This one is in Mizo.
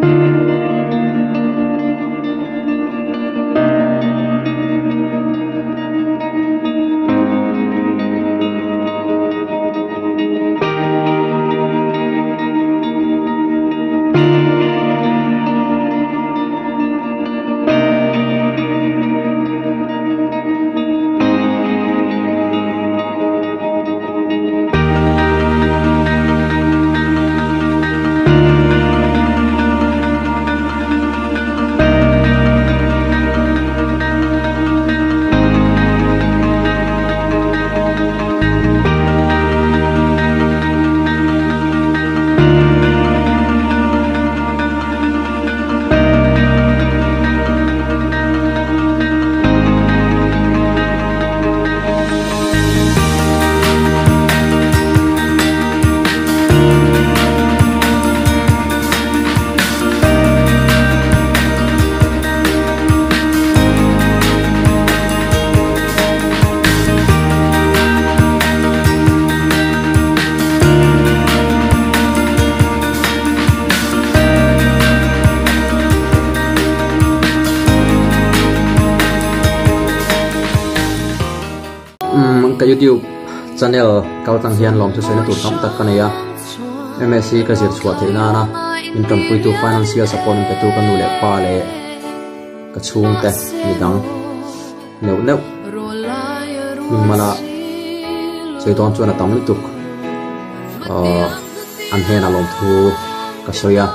Umm ka youtube channel kal tang hian lawm thusawi na tur tam tak ka nei a MSc ka zir chhuah theih nana min tanpuitu financial support min petu ka nu leh pa leh ka chhungte midang neuh neuh hming mana sawi dawn chuan a tam lutuk ahh an hnenah lawmthu ka sawi a.